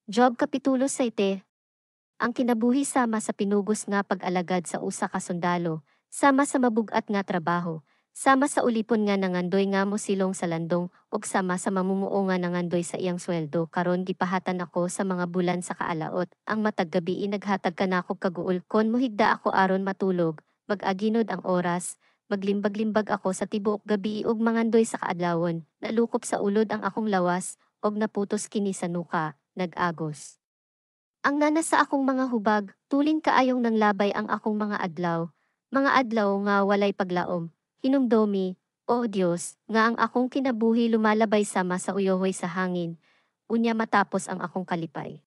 Job Kapitulo 7. Ang kinabuhi sama sa pinugos nga pag-alagad sa usa ka sundalo, sama sa mabug-at nga trabaho, sama sa ulipon nga nangandoy nga mosilong sa landong, ug sama sa mamumuo nga nangandoy sa iyang sweldo. Karon gipahatan ako sa mga bulan sa kaalaot, ang matag gabii naghatag kanakog kaguol. Kon mohigda ako aron matulog, mag-aginod ang oras, maglimbag-limbag ako sa tibuok gabii ug mangandoy sa kaadlawon. Nalukop sa ulod ang akong lawas, ug naputos kini sa nuka, nag-agos ang nana sa akong mga hubag. Tulin kaayong nanglabay ang akong mga adlaw nga walay paglaom. Hinumdomi, O Dios, nga ang akong kinabuhi lumalabay sama sa uyohoy sa hangin, unya matapos ang akong kalipay.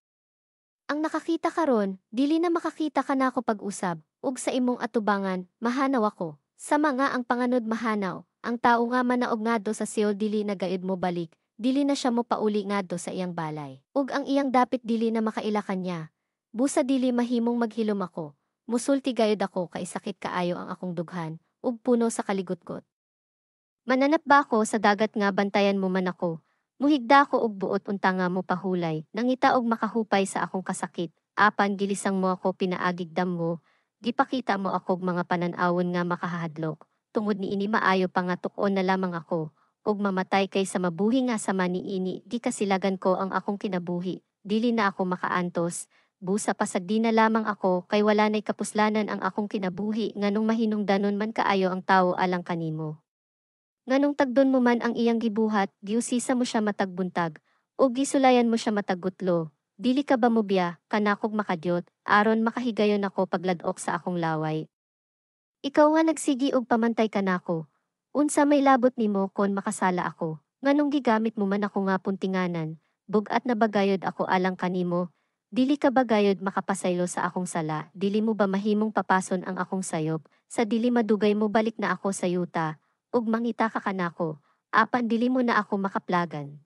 Ang nakakita karon, dili na makakita kanako pag-usab, ug sa imong atubangan, mahanaw ako, sama nga ang panganod mahanaw. Ang tawo nga manaog ngadto sa Seol dili na gayud mobalik, dili na siya mopauli ngadto sa iyang balay. Ug ang iyang dapit dili na makaila kaniya. Busa dili mahimong maghilom ako. Musulti gayud ako kay sakit kaayo ang akong dughan, ug puno sa kaligutgot. Mananap ba ako sa dagat nga bantayan mo man ako? Muhigda ako og buot unta nga mopahulay, nangita og makahupay sa akong kasakit, apan gilisang mo ako pinaagig damgo, gipakita mo akog mga panan-awon nga makahadlok. Tungod niini maayo pa nga tuk-on na lamang ako, ug mamatay kaysa mabuhi nga sama niini. Gikasilagan ko ang akong kinabuhi, dili na ako makaantos, busa pasagdi na lamang ako kay wala nay kapuslanan ang akong kinabuhi. Nganong mahinungdanon man kaayo ang tawo alang kanimo? Nganong tagdon mo man ang iyang gibuhat, giusisa mo siya matag buntag, ug gisulayan mo siya matag gutlo? Dili ka ba mobiya kanakog makadyot, aron makahigayon ako paglad-ok sa akong laway? Ikaw nga nagsigi og pamantay kanako, unsa may labot nimo kon makasala ako? Nganong gigamit mo man ako nga puntinganan? Bug-at na ba gayod ako alang kanimo? Dili ka ba gayod makapasaylo sa akong sala? Dili mo ba mahimong papason ang akong sayop? Sa dili madugay mobalik na ako sa yuta, ug mangita ka kanako, apan dili mo na ako makaplagan.